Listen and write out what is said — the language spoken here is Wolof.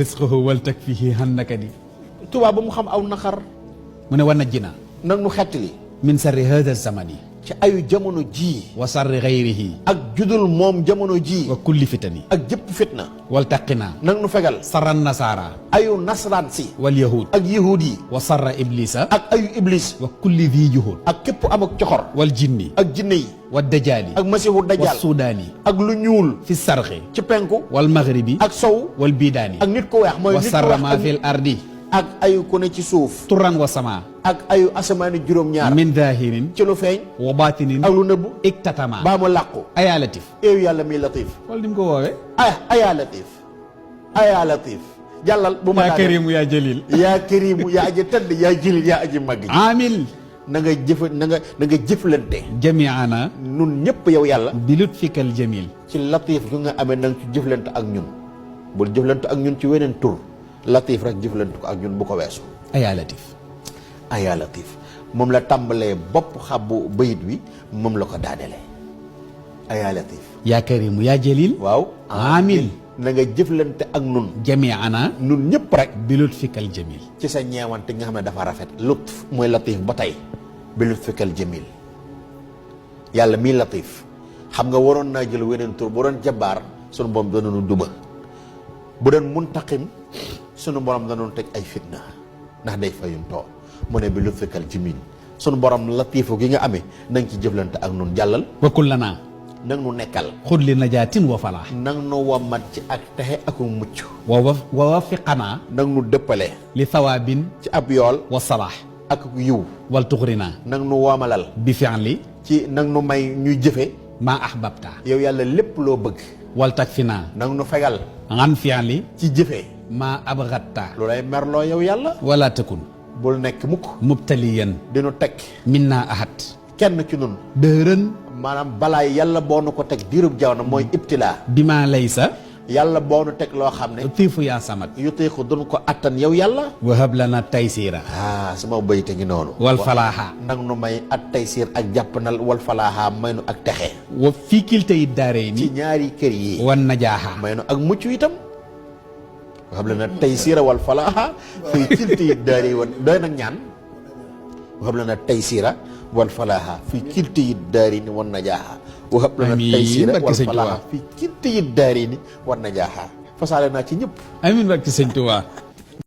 risquhu wal takfihi han nakadi tubaab ba mu xam aw naqar mu ne wa najjina nag nu xettali min sarri hada zamani ci ayu jamono ji wa sarri gayrihi ak judul moom jamono ji wa kulli fitani ak jëpp fitna wal taqina nag nu fegal sarra nasara ayu nasraan si wal yahud ak yahuud yi wa sarra iblisa ak ayu iblis wa kulli dhi juhud ak képp am ak coxor wal jinni ak jinne yi wa dajali ak masihu wa dajjal sudani ak lu ñuul fi sarqi ci penku wal maghribi ak sow wal bidani ak nit ku weex mooy wa nit ku sarra weex ma fil ardi ak ayu ku ne ci suuf turan wa sama ak ayu asamaani juróom-ñaar min dahirin ci lu feeñ wa batinin ak lu nëbbu iktatama baa mu làqu aya latif eew yàlla mi latif wala nim ko woowe aya latif aya latif jàllal bu ma ya karimu ya jalil yaa karimu yaa aji tëdd yaa jilil yaa aji màgg amil na nga jëflante jamiana nun ñëpp yow yàlla bi lutfikal jamil ci latif gi nga amee na nga ci jëflante ak ñun bul jëflante ak ñun ci weneen tur latif rek jëflante ko ak ñun bu ko weesu aya latif aya latif moom la tàmbalee bopp xabbu bayit wi moom la ko daanelee aya latif ya karimu ya jalil waaw amil na nga jëflante ak nun jamiana nun ñëpp rek bi lutfikal jamil ci sa ñeewante nga xam ne dafa rafet lutf mooy latif ba tey bi lutfikal jamil yàlla mii latif xam nga waroon naa jël weneen tur bu doon jabaar sunu borom danoonu duma bu doon muntaqim sunu borom danoonu teg ay fitna ndax day fayuntoo mu ne bi lutfikal jamil sunu borom latifu gi nga amee na nga ci jëflante ak nun jàllal wa kullana nang nu nekkal xud li najaatin wa falaax nang nu wammat ci ak texe ak mucc wa wafiqana nang nu dëppale li thawaabin ci ab yool wa salaax ak yiw wal tuxrina nang nu woomalal bi fi'li ci nang nu may ñuy jëfe ma ahbabta yow yàlla lépp loo bëgg wal takfina nang nu fegal an fi'li ci jëfe ma abgatta lu lay merloo yow yàlla wala takun bul nekk mukk mubtaliyan dinu teg minna ahad kenn ci nun dëhërën maanaam balaay yàlla boo nu ko teg diirub jaw na mooy ibtilaa bima laysa yàlla boo nu teg loo xam ne tiifu yaa samat yutiiqu dun ko attan yow yàlla wahab lana taysira sama bayte ngi noonu wal falaaha nang nu may at taysiir ak jàppnal wal falaaha may nu ak texe wa fii kilta yi daaree ci ni ñaari kër yi wan najaaha may nu ak mucc itam wahab lana taysiira wal falaaha fii kilti yi daari wan doy nag ñaan wahab lana taysiira wal falaaha fii kilti yi daari ni wan najaaha wahab lana taysiira wal falaaha fii kilti yi daari ni wan najaaha fasaale naa ci ñëpp amin barke sëñ Tuubaa